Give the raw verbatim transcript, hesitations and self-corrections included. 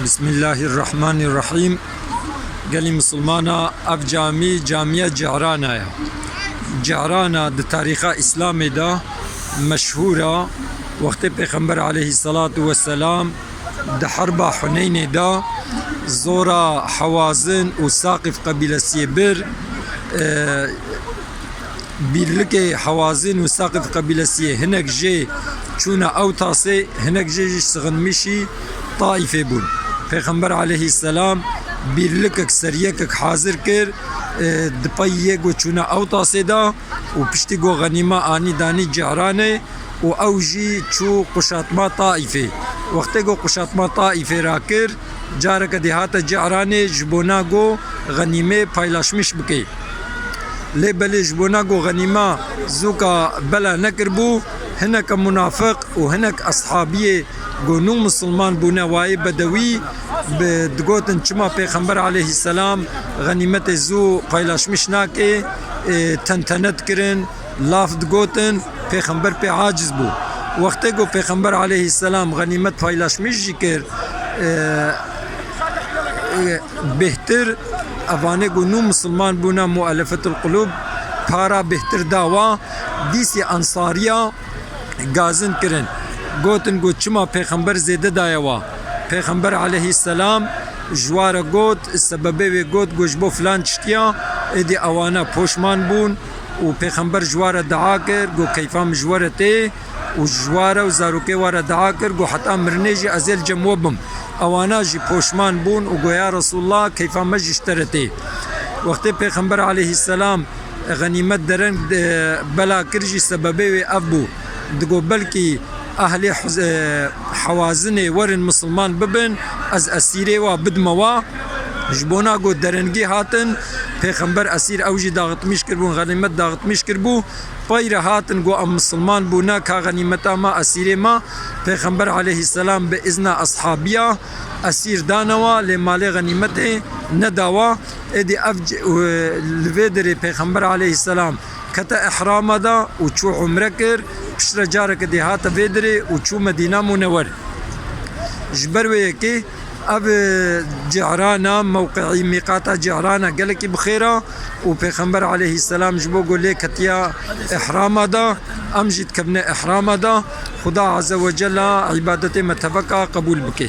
Bismillahirrahmanirrahim. Gelî misilmana, ev camî, camiya Cîrana ye. Cîrana di tarîxa Îslamê de meşhûr e. Wextê Pêxember aleyhisselatu vesselam di herba Huneynê de zora Hewazin û Saqif qebîlesiyê bir, e, bîrlikê Hewazin û Saqif qebîlesiyê hinek jê çûne Ewtasê, hinek jê jî sixinmişî Taîfê bûn. Pêxember aleyhisselam bîrlikek, seriyekek hazir kir, e, di pey yê ku çûne Ewtasê de û piştî ku xenîma anî danî Cîranê û ew jî çû quşatma Taîfê. Wextê ku quşatma Taîfê rakir, careke dê hate Cîranê ji bona ku xenîmê paylaşmiş bike. Lê belê ji bona ku xenîma zûka bela nekiribû, hineke munafiq û hinek eshabiyê ku nû misilman bûne wayê bedewî, bi, digotin çima Pêxember aleyhisselam xenîmetê zû paylaşmiş nake, e, tentene dikirin, laf digotin, Pêxember pê aciz bû. Wextê ku Pêxember aleyhisselam xenîmet paylaşmiş jî kir, e, e, bêhtir evanê ku nû misilman bûne muelefetul qulûb, para bêhtir dawa, dîsî ensariya gazin kirin. Gotin ku çima Pêxember zêde daye wa. Pêxember aleyhisselam ji wa re got, sebebê wê got ku ji bo filan tiştiya, êdî ewana poşman bûn û Pêxember ji wa re dua kir, got keyfa min ji we re tê û ji wa re û zarokê wa re dua kir, got heta mirinê jî ez ê li cem we bim. Ewana jî poşman bûn û got ya Resulullah, keyfa me jî ji te re tê. Wextê Pêxember aleyhisselam xenîmet dereng, e, bela kir jî sebebê wê ev bû. Digo belkî ehlê Huz-, e, Hewazinê werin misilman bibin, ez esîrê wa bidime wa. Ji bona ku derengî hatin, Pêxember esîr ew jî daxitmiş kiribûn, xenîmet daxitmiş kiribû. Pey re hatin ku em misilman bûne, ka xenîmeta me, esîrê me. Pêxember aleyhisselam bi izna eshabiya esîr dane wa, lê malê xenîmetê neda wa. Êdî ev c-, e, li vê derê Pêxember aleyhisselam kete ihrama da û çû umre kir, piştre careke dê hate vê derê û çû Medîna Munewer. Ji ber wê yekê ev, e, Cîrana, mewqeî mîqata Cîrana gelekî bi xêr a û Pêxember aleyhisselam ji bo ku lê ketiya ihrama da, em jî dikevine ihrama da. Xuda Azze ve Cella îbadetê me teveka qebûl bike.